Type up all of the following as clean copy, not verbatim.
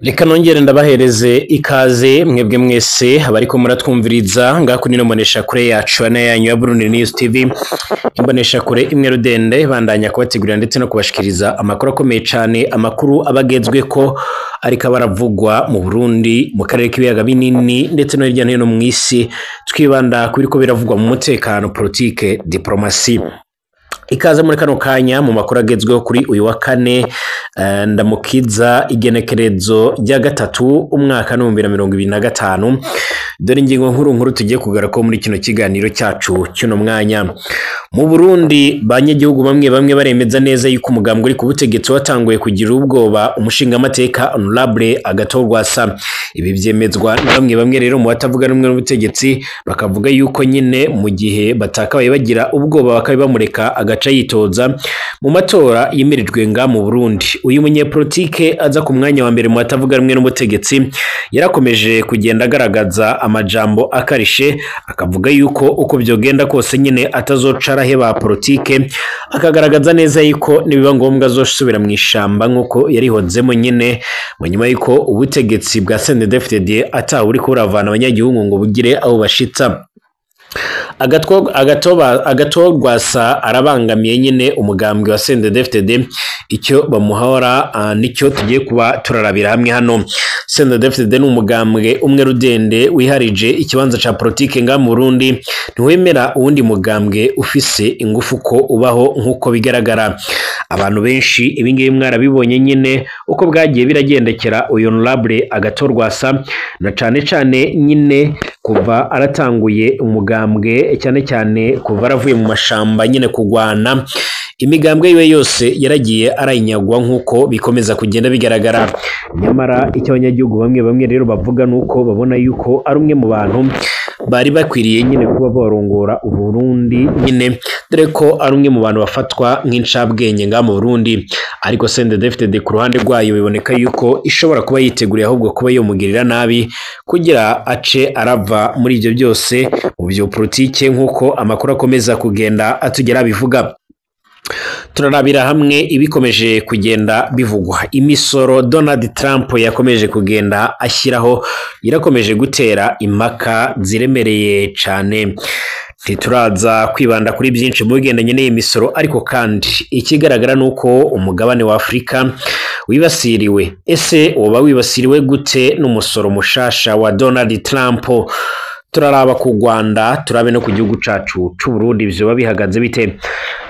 Reka nongere ndabahereze ikaze mwebwe mwese abariko muratwumviriza ngaho kuri ino mboneshakure yacu na yanyu ya Burundi News TV, imboneshakure imwe rudende bandanya kubategurira ndetse no kubashikiriza amakuru akomeye cane, amakuru abagezweko ariko baravugwa mu Burundi, mu karere k'ibiyaga binini ndetse no hirya no hino mw'isi, twibanda ku biriko biravugwa mu mutekano, politike, diplomasi. Ikaze muri kano kanya mu makuru agezweho kuri uyu wa kane, ndamukiza igenekerezo rya gatatu umwaka 2025. Dore ingingo nkuru nkuru tugiye kugaruka muri kino kiganiro cyacu cy'uno mwanya. Mu Burundi banyagihugu bamwe bamwe baremeza neza yuko umugambwe uri ku butegetsi watanguye kugira ubwoba umushingamateka Honorable Agathon Rwasa. Ibi vyemezwa na bamwe bamwe rero mu batavuga rumwe n'ubutegetsi, bakavuga yuko nyine mu gihe batakabaye bagira ubwoba bakabe bamureka agaca yitoza mu matora yimirijwe nga mu Burundi. Uyu munyepolitike aza ku mwanya wa mbere mu batavuga rumwe n'ubutegetsi yarakomeje kugenda agaragaza amajambo akarishe, akavuga yuko uko vyogenda kose nyine atazoca araheba politike, akagaragaza neza yuko nibiba ngombwa azosubira mu ishamba nk'uko yarihozemo nyine mu nyuma yuko ubutegetsi bwa CNDD-FDD atawe uriko buravana abanyagihugu ngo bugire aho bashitsa. Agathon Rwasa arabangamiye nyine umugambwe wa CNDD-FDD, icyo bamuhora nicyo tugiye kuba turarabira hamwe hano. CNDD-FDD ni umugambwe umwe rudende wiharije ikibanza ca politike nga mu Burundi, ntiwemera uwundi mugambwe ufise ingufu ko ubaho nk'uko bigaragara. Abantu benshi ibingibi mwarabibonye nyine uko bwagiye biragendekera uyu Honorable Agathon Rwasa, na cane cane nyine kuva aratanguye umugambwe, cyane cyane kuva aravuye mu mashamba nyine kugwana imigambwe yiwe yose yaragiye arayinyagwa nk'uko bikomeza kugenda bigaragara. Nyamara icyo abanyagihugu bamwe bamwe rero bavuga nuko babona yuko ari umwe mu bantu bari bakwiriye nyine kuba barongora Uburundi nyine, dore ko ari umwe mu bantu bafatwa nk'incabwenge nga mu Burundi. Ariko CNDD-FDD ku ruhande rwayo biboneka yuko ishobora kuba yiteguriye ahubwo kuba yomugirira nabi kugira ace arava muri ibyo byose mu byo politike, nk'uko amakuru akomeza kugenda atugera bivuga. Turarabira hamwe ibikomeje kugenda bivugwa. Imisoro Donald Trump yakomeje kugenda ashyiraho irakomeje gutera impaka ziremereye cane. Ntituraza kwibanda kuri byinshi mu bigendanye n'iyi misoro, ariko kandi ikigaragara ni uko umugabane wa Afurika wibasiriwe. Ese woba wibasiriwe gute n'umusoro mushasha wa Donald Trump? Turaraba ku Rwanda, turabe no ku gihugu cacu c'u Burundi vyoba bihagaze bite?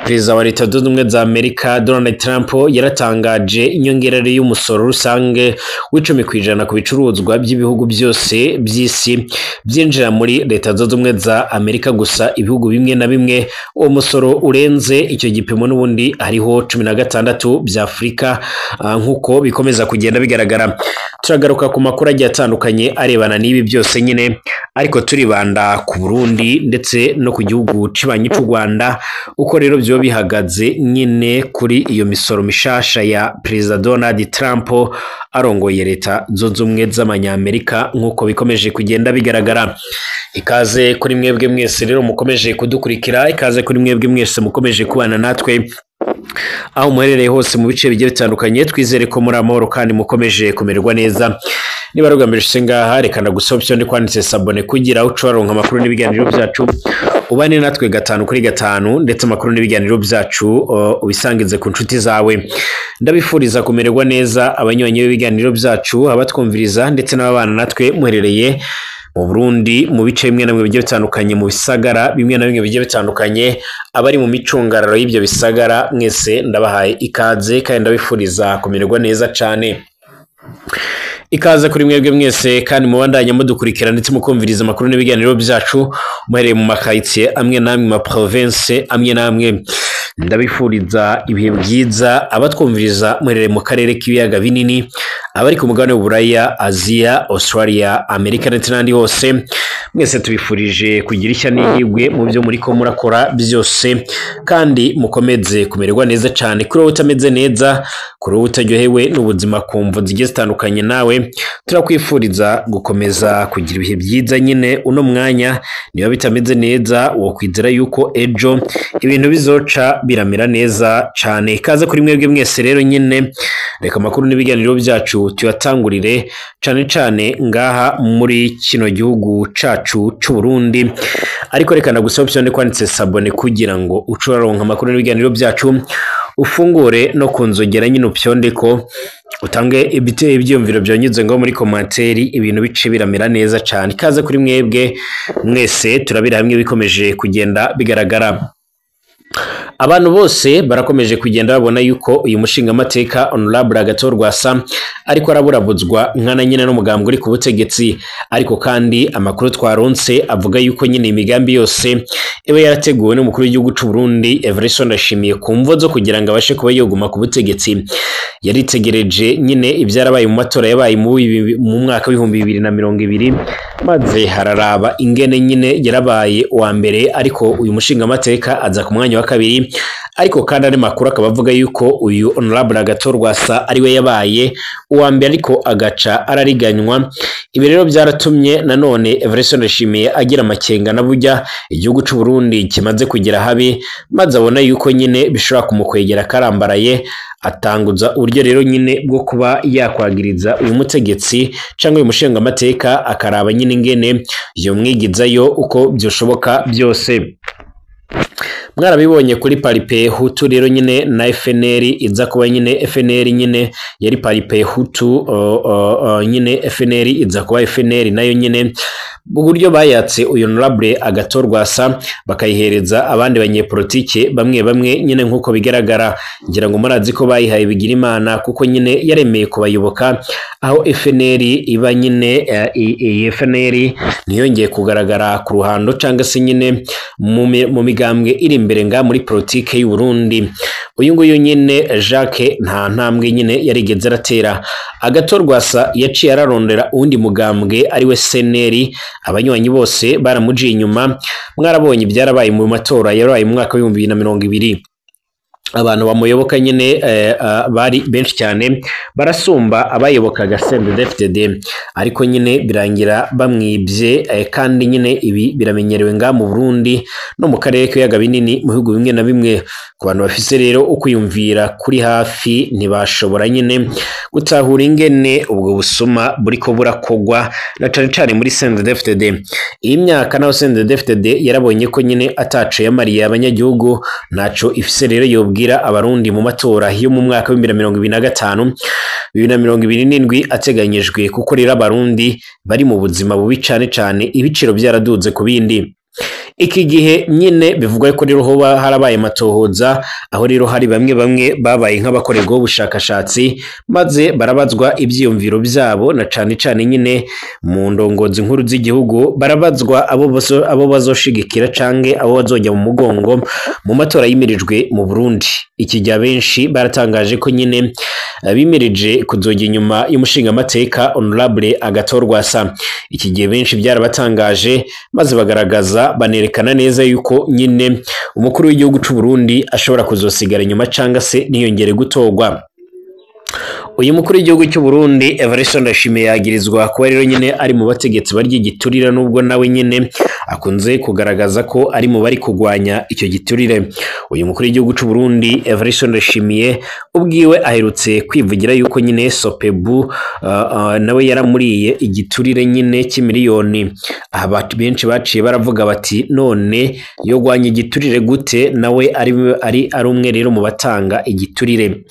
Perezida wa Leta Zunze Ubumwe za Amerika Donald Trump yaratangaje inyongerere y'umusoro rusange w'10% ku bicuruzwa by'ibihugu byose by'isi byinjira muri Leta Zunze Ubumwe za Amerika. Gusa ibihugu bimwe na bimwe uwo musoro urenze icyo gipimo, n'ubundi hariho 16 bya Afurika, nk'uko bikomeza kugenda bigaragara. Turagaruka ku makuru agiye atandukanye arebana n'ibi byose nyine, ariko turibanda ku Burundi ndetse no ku gihugu cibanyi c'u Rwanda, uko rero byo bihagaze nyine kuri iyo misoro mishasha ya Perezida Donald Trump arongoye Leta Zunze Ubumwe z'Amanyamerika nk'uko bikomeje kugenda bigaragara. Ikaze kuri mwebwe mwese rero mukomeje kudukurikira, ikaze kuri mwebwe mwese mukomeje kubana natwe aho muherereye hose mu bice bigiye bitandukanye. Twizere ko muri amahoro kandi mukomeje kumererwa neza. Niba rugambije ngaha, reka ndagusaba option kwanditse s'abonner kugira uce waronka amakuru n'ibiganiro byacu, ubane natwe gatanu kuri gatanu, ndetse amakuru n'ibiganiro byacu ubisangize ku nshuti zawe. Ndabifuriza kumererwa neza abanywanyi b'ibiganiro byacu, abatwumviriza ndetse n'ababana natwe muherereye mu Burundi mu bice bimwe na bimwe bigiye bitandukanye, mu bisagara bimwe na bimwe bigiye bitandukanye, abari mu micungararo y'ibyo bisagara, mwese ndabahaye ikaze kandi ndabifuriza kumererwa neza cane. Ikaze kuri mwebwe mwese kandi mubandanya mudukurikira ndetse mukumviriza amakuru n'ibiganiro byacu muhereye mu makaritsiye amwe n'amwe, ma province amwe n'amwe. Ndabifuriza ibihe byiza abatwumviriza muherereye mu karere k'ibiyaga binini, abari ku mugabane w'Uburaya, Aziya, Australia, Amerika ndetse n'ahandi hose. Mwese tubifurije kugira ishya n'ihirwe mu byo muriko murakora byose, kandi mukomeze kumererwa neza cyane. Kuri wowe utameze neza, kuri wowe utaryohewe n'ubuzima ku mvo zigiye zitandukanye, nawe Turakwifuriza gukomeza kugira ibihe byiza nyine uno mwanya. Niba bitameze neza, wokwizera yuko ejo ibintu bizoca biramera neza cane. Ikaze kuri mwebwe mwese rero nyine, reka amakuru n'ibiganiro byacu tuyatangurire cane cane ngaha muri kino gihugu cacu c'u Burundi. Ariko reka ndagusaba option kwanditse s'abonner kugira ngo uce uraronka amakuru n'ibiganiro byacu, ufungure no kunzogera nyine, upyondeko, utange ibyiyumviro byanyuze ngo muri commentaire, ibintu bice biramera neza cane. Ikaze kuri mwebwe mwese, turabira hamwe bikomeje kugenda bigaragara. Abantu bose barakomeje kugenda babona yuko uyu mushingamateka Honorable Agathon Rwasa ariko araburabuzwa nkana nyine n'umugambwe uri ku butegetsi. Ariko kandi amakuru twaronse avuga yuko nyine imigambi yose iba yarateguwe n'umukuru w'igihugu c'u Burundi Evariste Ndayishimiye ku mvo zo kugira ngo abashe kuba yoguma ku butegetsi. Yaritegereje nyine ibyarabaye mu matora yabaye mu mwaka w'2020, maze hararaba ingene nyine yarabaye uwa mbere, ariko uyu mushingamateka aza ku mwanya wa kabiri. Ariko kandi andi makuru akaba avuga yuko uyu Honorable Agathon Rwasa ariwe yabaye uwa mbere, ariko agaca arariganywa. Ibi rero byaratumye nanone Evariste Ndayishimiye agira amakenga na burya igihugu c'u Burundi kimaze kugera habi, maze abona yuko nyine bishobora kumukwegera karambaraye, atanguza uburyo rero nyine bwo kuba yakwagiriza uyu mutegetsi cyangwa uyu mushingamateka, akaraba nyine ingene yomwigizayo uko byoshoboka byose. Mwarabibonye kuri Palipehutu rero nyine na FNL iza kuba nyine FNL nyine yari Palipehutu, nyine FNL iza kuba FNL nayo nyine, uburyo bayatse uyu Honorable Agathon Rwasa bakayihereza abandi banyepolitike bamwe bamwe nyine. Nk'uko bigaragara, ngira ngo murazi ko bayihaye Bigirimana kuko nyine yaremeye kubayoboka, aho FNL iba nyine iyi FNL ntiyongeye kugaragara ku ruhando cyangwa se nyine mu migambwe iri imbere nga muri politike y'u Burundi. Uyu nguyu nyine Jacques nta ntambwe nyine yarigeze aratera. Agathon Rwasa yaciye ararondera uwundi mugambwe ariwe CNL, abanywanyi bose baramujiye inyuma. Mwarabonye ibyarabaye mu matora yabaye mu mwaka w'2020, abantu bamuyoboka nyine bari benshi cyane, barasumba abayobokaga CNDD-FDD, ariko nyine birangira bamwibye. Kandi nyine ibi biramenyerewe nga mu Burundi no mu karere k'ibiyaga binini, mu bihugu bimwe na bimwe. Ku bantu bafise rero ukwiyumvira kuri hafi, ntibashobora nyine gutahura ingene ubwo busuma buriko burakogwa na cane cane muri CNDD-FDD. Iyi myaka naho CNDD-FDD yarabonye ko nyine ataco yamariye abanyagihugu, ntaco ifise rero yobwira abarundi mu matora yo mu mwaka w'2025, 2027 ateganyijwe, kuko rero abarundi bari mu buzima bubi cane cane, ibiciro byaraduze ku bindi. Iki gihe nyine bivugwa ko rero hoba harabaye amatohoza, aho rero hari bamwe bamwe babaye nk'abakorerwaho ubushakashatsi, maze barabazwa ivyiyumviro vyabo, na cane cane nyine mu ndongozi nkuru z'igihugu barabazwa abo bazoshigikira canke abo bazojya mu mugongo mu matora yimirijwe mu Burundi. Iki gihe abenshi baratangaje ko nyine bimirije kuzojya inyuma y'umushingamateka Honorable Agathon Rwasa. Iki gihe benshi byarabatangaje, maze bagaragaza, banerekana neza yuko nyine umukuru w'igihugu c'u Burundi ashobora kuzosigara inyuma canga se ntiyongere gutorwa. Uyu mukuru w'igihugu cy'u Burundi Evariste Ndayishimiye yagirizwa kuba rero nyine ari mu bategetsi barya igiturire, nubwo nawe nyine akunze kugaragaza ko ari mu bari kugwanya icyo giturire. Uyu mukuru w'igihugu cy'u Burundi Evariste Ndayishimiye ubwiwe aherutse kwivugira yuko nyine Sopebu nawe yaramuriye igiturire nyine cy'imiliyoni. Aha benshi baciye baravuga bati: "None yogwanya igiturire gute nawe ari umwe rero mu batanga igiturire?"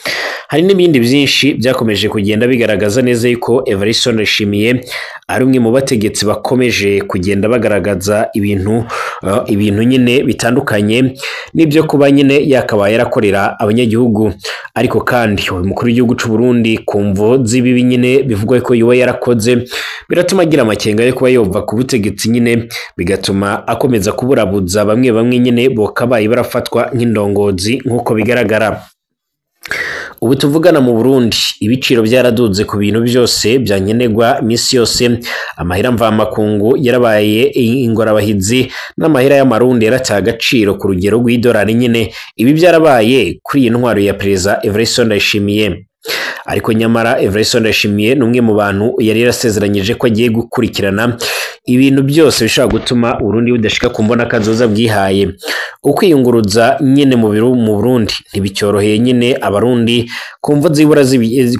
Hari n'ibindi byinshi byakomeje kugenda bigaragaza neza yuko Evariste Ndayishimiye ari umwe mu bategetsi bakomeje kugenda bagaragaza ibintu nyine bitandukanye n'ibyo kuba nyine yakabaye yarakorera abanyagihugu. Ariko kandi uyu mukuru w'igihugu cy'u Burundi, ku mvo z'ibibi nyine bivugwa ko yoba yarakoze, biratuma agira amakenga yo kuba yova ku butegetsi nyine, bigatuma akomeza kuburabuza bamwe bamwe nyine bokabaye barafatwa nk'indongozi. Nk'uko bigaragara, ubu tuvugana mu Burundi ibiciro byaraduze ku bintu byose byankenerwa iminsi yose, amahera mvamakungu yarabaye ingorabahizi, n'amahera y'amarundi yarataye agaciro ku rugero rw'idolari nyine. Ibi byarabaye kuri iyi ntwaro ya Perezida Evariste Ndayishimiye. Ariko nyamara Evariste Ndayishimiye ni umwe mu bantu yari yarasezeranyije ko agiye gukurikirana ibintu byose bishobora gutuma Burundi budashika ku mbona kazoza bwihaye. Ukwiyunguruza nyine mu biro mu Burundi ntibicyoroheye nyine abarundi kumva zibura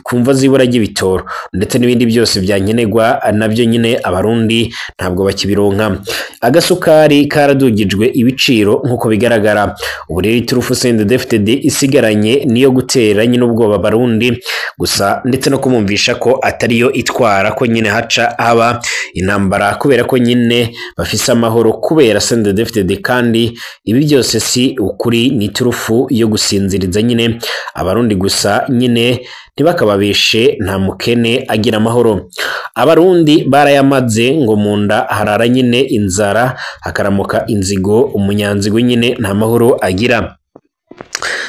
kumva zibura ry'ibitoro ndetse n'ibindi byose byankenerwa nabyo nyine abarundi ntabwo bakibironka. Agasukari karadugijwe ibiciro nk'uko bigaragara. Ubu rero iturufu CNDD-FDD isigaranye niyo gutera nyine ubwoba abarundi gusa ndetse no kumumvisha ko atariyo itwara, ko nyine haca haba intambara kubera ko nyine bafise amahoro kubera CNDD-FDD, kandi ibi byose si ukuri, ni iturufu yo gusinziriza nyine abarundi gusa nyine ntibakababeshe, nta mukene agira amahoro. Abarundi barayamaze ngo munda harara nyine inzara hakaramuka inzigo, umunyanzigo nyine nta mahoro agira.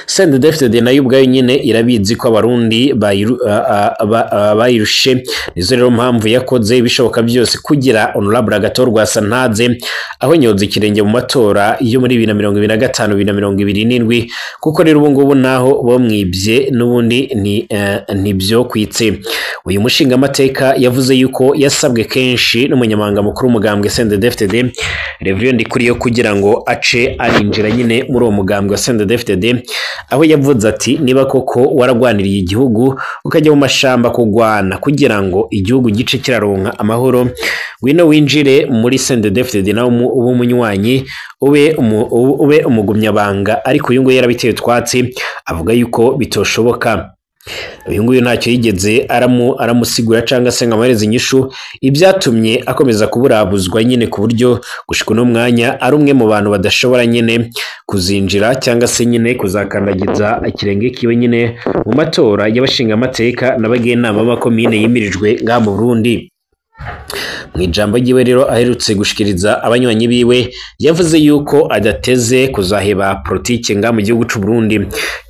CNDD-FDD nayo ubwayo nyine irabizi ko abarundi bayirushe, nizo rero mpamvu yakoze ibishoboka byose kugira Honorable Agathon Rwasa ntaze aho nyoza ikirenge mu matora yo muri 2025 2027, kuko rero ubu ngubu naho bomwibye n'ubundi ni nibyo kwitse. Uyu mushinga amateka yavuze yuko yasabwe kenshi n'umunyamabanga mukuru w'umugambwe CNDD-FDD Reverend Ndikuriyo kugira ngo ace arinjira nyine muri uwo mugambwe wa CNDD-FDD, aho yavuze ati niba koko waragwaniriye igihugu ukajya mu mashamba kugwana kugira ngo igihugu gice kiraronka amahoro, ngwino winjire muri CNDD-FDD nawe ube umunywanyi, ube umugumyabanga. Ariko uyu nguyu yarabiteye utwatsi avuga yuko bitoshoboka. Uyu nguyu ntacyo yigeze aramusigura cyangwa se ngo amuhereze inyishu, ibyatumye akomeza kuburabuzwa nyine ku buryo gushika uno mwanya ari umwe mu bantu badashobora nyine kuzinjira cyangwa se nyine kuzakandagiza ikirenge kiwe nyine mu matora y'abashingamateka n'abagenama b'amakomine yimirijwe ngaha mu Burundi. Mu ijambo ryiwe rero aherutse gushikiriza abanywanyi biwe, yavuze yuko adateze kuzaheba politike nga mu gihugu c'u Burundi.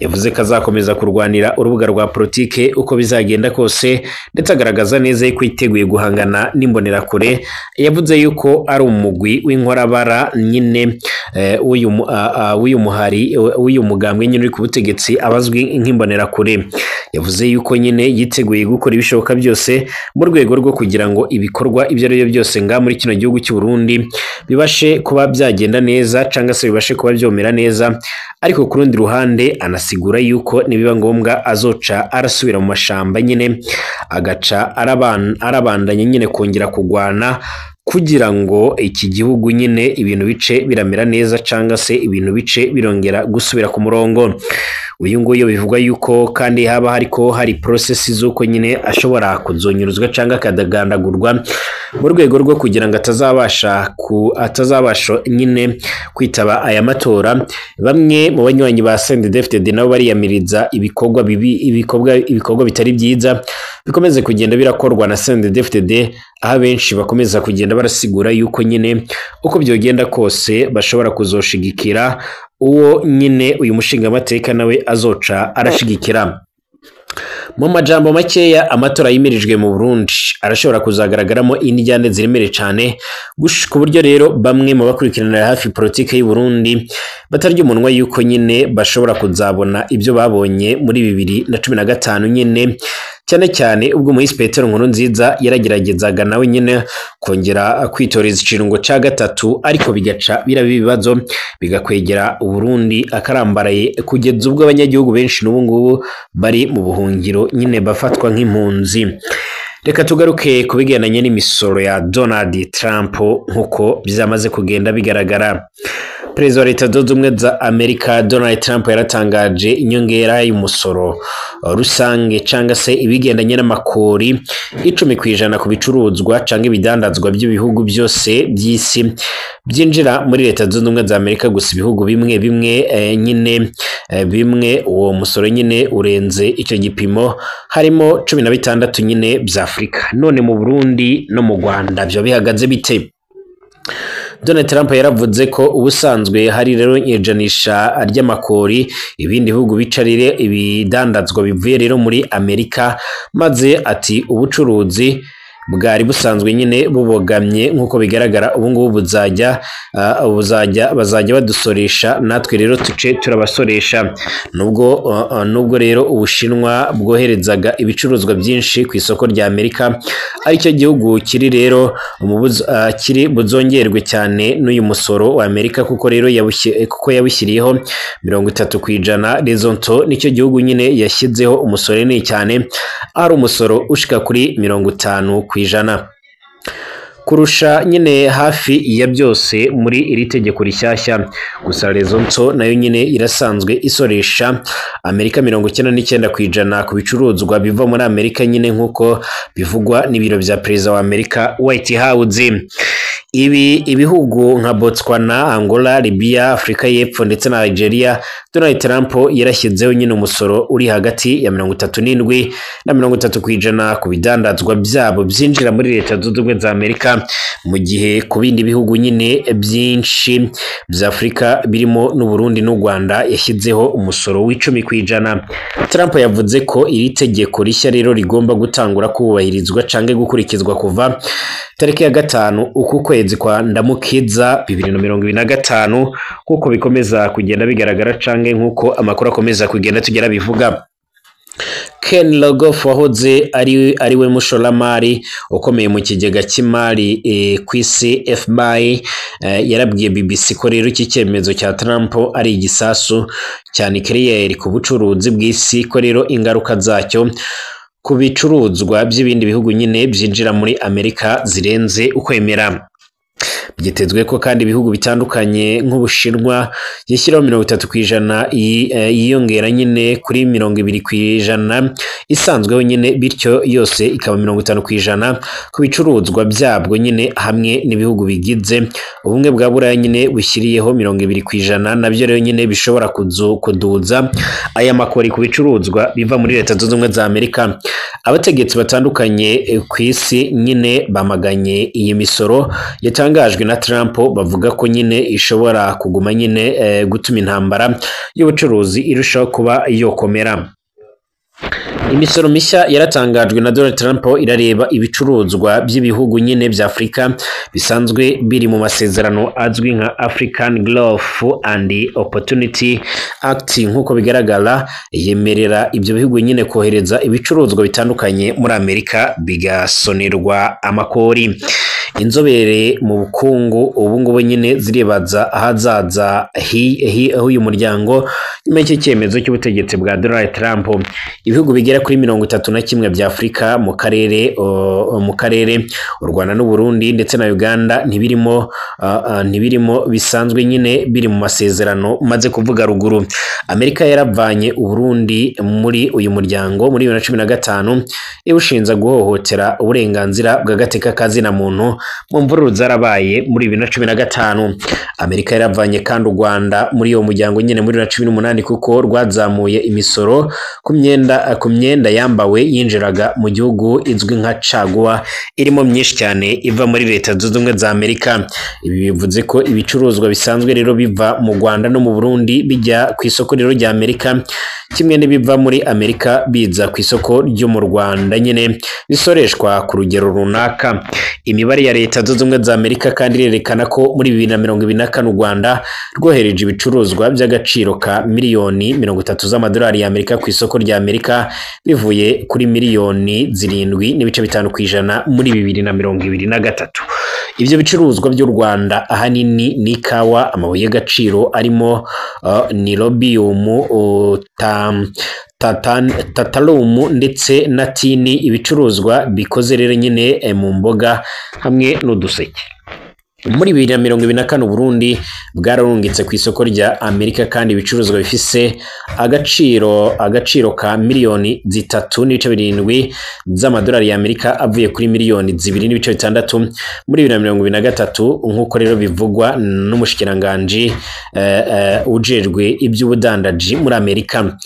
Yavuze ko azakomeza kurwanira urubuga rwa politike uko bizagenda kose, ndetse agaragaza neza yuko yiteguye guhangana n'imbonerakure. Yavuze yuko ari umugwi w'inkorabara nyine w'uyu muhari w'uyu mugambwe nyine uri ku butegetsi abazwi nk'imbonerakure. Yavuze yuko nyine yiteguye gukora ibishoboka byose mu rwego rwo kugira ngo ibikorwa ibyo ari byo byose nga muri kino gihugu cy'u Burundi bibashe kuba byagenda neza cyangwa se bibashe kuba byomera neza. Ariko ku rundi ruhande anasigura yuko nibiba ngombwa azoca arasubira mu mashamba nyine agaca arabandanya nyine kongera kugwana kugira ngo iki gihugu nyine ibintu bice biramera neza cyangwa se ibintu bice birongera gusubira ku murongo. Uyu nguyu bivugwa yuko kandi haba hariko hari process z'uko nyine ashobora kuzonyuruzwa cyangwa akadagandagurwa mu rwego rwo kugira ngo atazabasha nyine kwitaba aya matora. Bamwe mu banywanyi ba CNDD-FDD nabo bariyamiriza ibikorwa bibi, ibikorwa bitari byiza bikomeze kugenda birakorwa na CNDD-FDD, aho benshi bakomeza kugenda barasigura yuko nyine uko byogenda kose bashobora kuzoshigikira uwo nyine uyu mushingamateka nawe azoca arashigikira. Mu majambo makeya, amatora yimirijwe mu Burundi arashobora kuzagaragaramo indyane ziremereye cyane, ku buryo rero bamwe mu bakurikiranira hafi politike y'u Burundi batarya umunwa yuko nyine bashobora kuzabona ibyo babonye muri 2015 nyine, cyane cyane ubwo Moise Petero Nkurunziza yarageragezaga nawe nyine kongera kwitoreza ikirungo ca gatatu, ariko bigaca biraba ibibazo bigakwegera Uburundi akarambaraye, kugeza ubwo abanyagihugu benshi n'ubu ngubu bari mu buhungiro nyine bafatwa nk'impunzi. Reka tugaruke ku bigendanye n'imisoro ya Donald Trump nk'uko byamaze kugenda bigaragara. Perezida wa Leta Zunze Ubumwe za Amerika Donald Trump yaratangaje inyongera y'umusoro rusange cyangwa se ibigendanye n'amakori 10% ku bicuruzwa cyangwa ibidandazwa by'ibihugu byose by'isi byinjira muri Leta Zunze Ubumwe za Amerika. Gusa ibihugu bimwe bimwe nyine bimwe uwo musoro nyine urenze icyo gipimo, harimo 16 nyine bya Afurika. None mu Burundi no mu Rwanda byo bihagaze bite? Donald Trump yaravuze ko ubusanzwe hari rero ijanisha ry'amakori ibindi bihugu bicarire ibidandazwa bivuye rero muri Amerika, maze ati ubucuruzi Bwari busanzwe nyine bubogamye nk'uko bigaragara, ubu ngubu buzajya bazajya badusoresha, natwe rero tuce turabasoresha. Nubwo rero Ubushinwa bwoherezaga ibicuruzwa byinshi ku isoko rya Amerika, aricyo gihugu kiri rero kiri buzongerwe cyane n'uyu musoro wa Amerika, kuko rero kuko yabushyiriyeho 30%. Lesotho nicyo gihugu nyine yashyizeho umusoro ni cyane, ari umusoro ushika kuri 50% kurusha nyine hafi ya byose muri iri tegeko rishyashya. Gusa Lesotho nayo nyine irasanzwe isoresha Amerika 99% ku bicuruzwa biva muri Amerika nyine, nk'uko bivugwa n'ibiro bya perezida wa Amerika, White House. Ibi ibihugu nka Botswana, Angola, Libya, Afurika y'Epfo ndetse na Algeria, Donald Trump yarashyizeho nyine umusoro uri hagati ya 37 na 30% ku bidandazwa byabo byinjira muri Leta Zunze Ubumwe za Amerika, mu gihe ku bindi bihugu nyine byinshi bya Afurika birimo n'u Burundi n'u Rwanda yashyizeho umusoro w'10%. Trump yavuze ko iri tegeko rishya rero rigomba gutangura kubahirizwa canke gukurikizwa kuva tariki ya 5 uku kwezi kwa Ndamukiza 2025, nk'uko bikomeza kugenda bigaragara canke nk'uko amakuru akomeza kugenda tugera bivuga. Ken Rogoff wahoze ari we mushoramari ukomeye mu kigega cy'imari ku isi FBI, yarabwiye BBC ko rero iki cyemezo cya Trump ari igisasu cya nucleaire ku bucuruzi bw'isi, ko rero ingaruka zacyo ku bicuruzwa by'ibindi bihugu nyine byinjira muri Amerika zirenze ukwemera. Byitezwe ko kandi ibihugu bitandukanye nk'Ubushinwa yishyiraho 30% yiyongera nyine kuri 20% isanzweho nyine, bityo yose ikaba 50% ku bicuruzwa byabwo nyine, hamwe n'ibihugu bigize Ubumwe bwa Buraya nyine bushyiriyeho 20%, nabyo rero nyine bishobora kuduza aya makori ku bicuruzwa biva muri Leta Zunze Ubumwe za Amerika. Abategetsi batandukanye ku isi nyine bamaganye iyi misoro yatangajwe na Trump, bavuga ko nyine ishobora kuguma nyine gutuma intambara y'ubucuruzi irushaho kuba yokomera. Imisoro mishya yaratangajwe na Donald Trump irareba ibicuruzwa by'ibihugu nyine bya Afurika bisanzwe biri mu masezerano azwi nka African Growth and Opportunity Act. Nk'uko bigaragara, yemerera ibyo bihugu nyine kohereza ibicuruzwa bitandukanye muri Amerika bigasonerwa amakori. Inzobere mu bukungu ubu ngubu nyine ziribaza ahazaza h'uyu muryango nyuma y'iki cyemezo cy'ubutegetsi bwa Donald Trump. Ibihugu bigera kuri 31 bya Afurika mu karere, u Rwanda n'u Burundi ndetse na Uganda ntibirimo, bisanzwe nyine biri mu masezerano maze kuvuga ruguru. Amerika yaravanye u Burundi muri uyu muryango muri 2015 iwushinza guhohotera uburenganzira bw'agateka ka zina muntu mu mvururu zarabaye muri 2015. Amerika yaravanye kandi u Rwanda muri uwo muryango nyine muri 2018, kuko rwazamuye imisoro ku myenda yambawe yinjiraga mu gihugu izwi nka caguwa, irimo myinshi cyane iva muri Leta Zunze Ubumwe za Amerika. Ibi bivuze ko ibicuruzwa bisanzwe rero biva mu Rwanda no mu Burundi bijya ku isoko rero rya Amerika, kimwe n'ibiva muri Amerika biza ku isoko ryo mu Rwanda nyine, bisoreshwa ku rugero runaka. Imibare ya Leta Zunze Ubumwe za Amerika kandi irerekana ko muri 2024 u Rwanda rwohereje ibicuruzwa by'agaciro ka miliyoni 30 z'amadolari y'Amerika ku isoko rya Amerika, bivuye kuri miliyoni 7.5% muri 2023. Ibyo bicuruzwa by'u Rwanda ahanini ni ikawa, amabuye y'agaciro arimo niobium, tantalum ndetse na tin, ibicuruzwa bikoze rero nyine mu mboga hamwe n'uduseke. Muri 2024 Burundi bwararungitse ku isoko rya Amerika kandi ibicuruzwa bifise agaciro ka miliyoni 3.7 z'amadolari y'Amerika, avuye kuri miliyoni 2.6 muri 2023, nk'uko rero bivugwa n'umushikiranganji ujejwe iby'ubudandaji muri Amerika.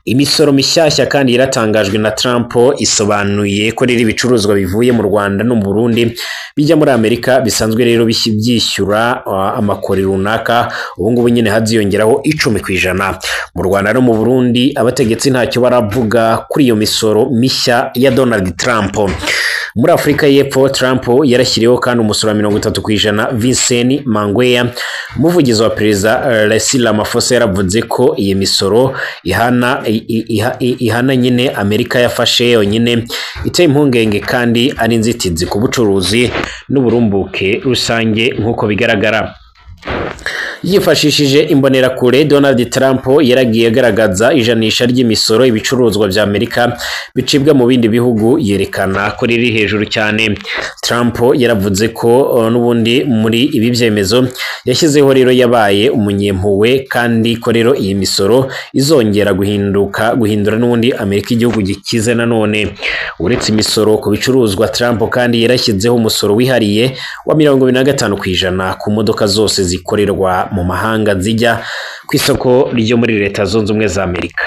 Imisoro mishyashya kandi yaratangajwe na Trump isobanuye ko rero ibicuruzwa bivuye mu Rwanda no mu Burundi bijya muri Amerika bisanzwe rero byishyura amakori runaka, ubu ngubu nyine haziyongeraho 10%. Mu Rwanda no mu Burundi abategetsi ntacyo baravuga kuri iyo misoro mishya ya Donald Trump. Muri Afurika y'Epfo, Trump yarashyiriweho kandi umusoro wa 30%. Vincent Mangweya, umuvugizi wa Perezida Cyril Ramaphosa, yaravuze ko iyi misoro ihana nyine Amerika yafashe yonyine iteye impungenge kandi ari inzitizi ku bucuruzi n'uburumbuke rusange nk'uko bigaragara. Yifashishije imbonerakure, Donald Trump yaragiye agaragaza ijanisha ry'imisoro ibicuruzwa vya Amerika bicibwa mu bindi bihugu, yerekana ko riri hejuru cyane. Trump yaravuze ko n'ubundi muri ibi byemezo yashyizeho rero yabaye umunyempuwe, kandi ko rero iyi misoro izongera guhindura n'ubundi Amerika igihugu gikize nanone. Uretse imisoro ku bicuruzwa, Trump kandi yarashyizeho umusoro wihariye wa 25% ku modoka zose zikorerwa mu mahanga zijya ku isoko ryo muri Leta Zunze Ubumwe za Amerika.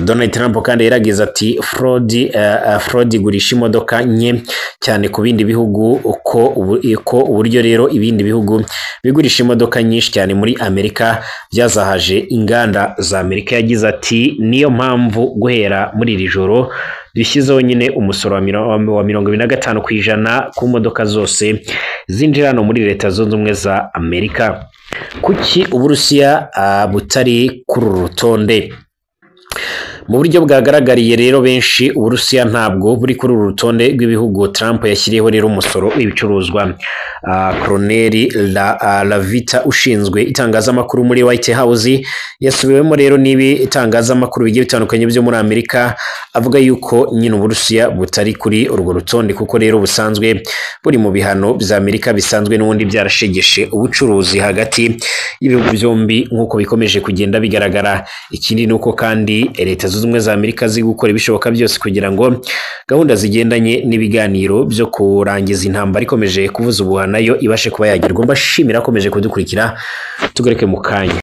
Donald Trump kandi yaragize ati Ford igurisha imodoka nke cyane ku bindi bihugu, uko uburyo rero ibindi bihugu bigurisha imodoka nyinshi cyane muri Amerika byazahaje inganda za Amerika. Yagize ati niyo mpamvu guhera muri iri joro dushyizeho nyine umusoro wa 25% ku modoka zose zinjira hano muri Leta Zunze Ubumwe za Amerika. Kuki Uburusiya butari kuri uru rutonde? Mu buryo bwagaragariye rero benshi, Uburusiya ntabwo buri kuri uru rutonde rw'ibihugu Trump yashyiriyeho rero umusoro w'ibicuruzwa. Colonel Lavita ushinzwe itangazamakuru muri White House yasubiwemo rero n'ibi itangazamakuru bigiye bitandukanye byo muri Amerika, avuga yuko nyine Uburusiya butari kuri urwo rutonde kuko rero busanzwe buri mu bihano bya Amerika bisanzwe n'ubundi byarashegeshe ubucuruzi hagati y'ibihugu byombi nk'uko bikomeje kugenda bigaragara. Ikindi ni uko kandi Leta Zunze Ubumwe za Amerika ziri gukora ibishoboka byose kugira ngo gahunda zigendanye n'ibiganiro byo kurangiza intambara ikomeje kuvuza ubuha nayo ibashe kuba yagerwa. Mbashimira akomeje kudukurikira, tugaruke mu kanya.